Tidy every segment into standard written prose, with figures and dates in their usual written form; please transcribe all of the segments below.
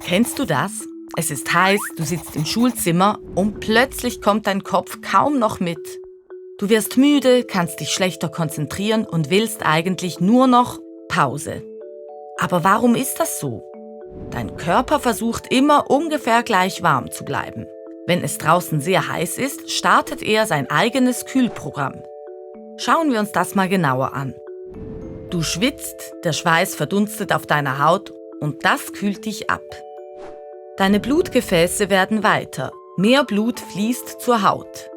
Kennst du das? Es ist heiß, du sitzt im Schulzimmer und plötzlich kommt dein Kopf kaum noch mit. Du wirst müde, kannst dich schlechter konzentrieren und willst eigentlich nur noch Pause. Aber warum ist das so? Dein Körper versucht immer ungefähr gleich warm zu bleiben. Wenn es draußen sehr heiß ist, startet er sein eigenes Kühlprogramm. Schauen wir uns das mal genauer an. Du schwitzt, der Schweiß verdunstet auf deiner Haut und das kühlt dich ab. Deine Blutgefäße werden weiter, mehr Blut fließt zur Haut.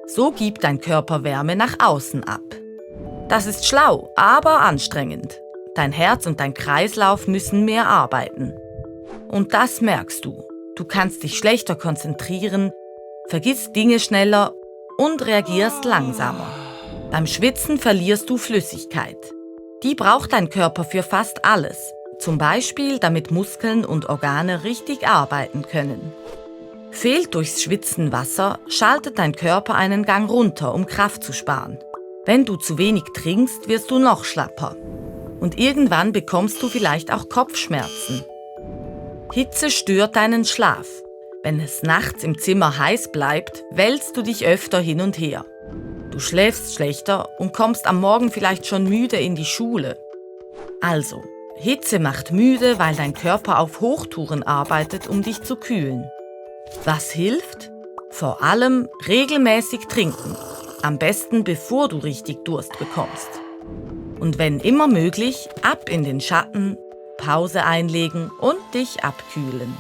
So gibt dein Körper Wärme nach außen ab. Das ist schlau, aber anstrengend. Dein Herz und dein Kreislauf müssen mehr arbeiten. Und das merkst du. Du kannst dich schlechter konzentrieren, vergisst Dinge schneller und reagierst langsamer. Beim Schwitzen verlierst du Flüssigkeit. Die braucht dein Körper für fast alles. Zum Beispiel, damit Muskeln und Organe richtig arbeiten können. Fehlt durchs Schwitzen Wasser, schaltet dein Körper einen Gang runter, um Kraft zu sparen. Wenn du zu wenig trinkst, wirst du noch schlapper. Und irgendwann bekommst du vielleicht auch Kopfschmerzen. Hitze stört deinen Schlaf. Wenn es nachts im Zimmer heiß bleibt, wälzt du dich öfter hin und her. Du schläfst schlechter und kommst am Morgen vielleicht schon müde in die Schule. Also, Hitze macht müde, weil dein Körper auf Hochtouren arbeitet, um dich zu kühlen. Was hilft? Vor allem regelmäßig trinken. Am besten bevor du richtig Durst bekommst. Und wenn immer möglich, ab in den Schatten, Pause einlegen und dich abkühlen.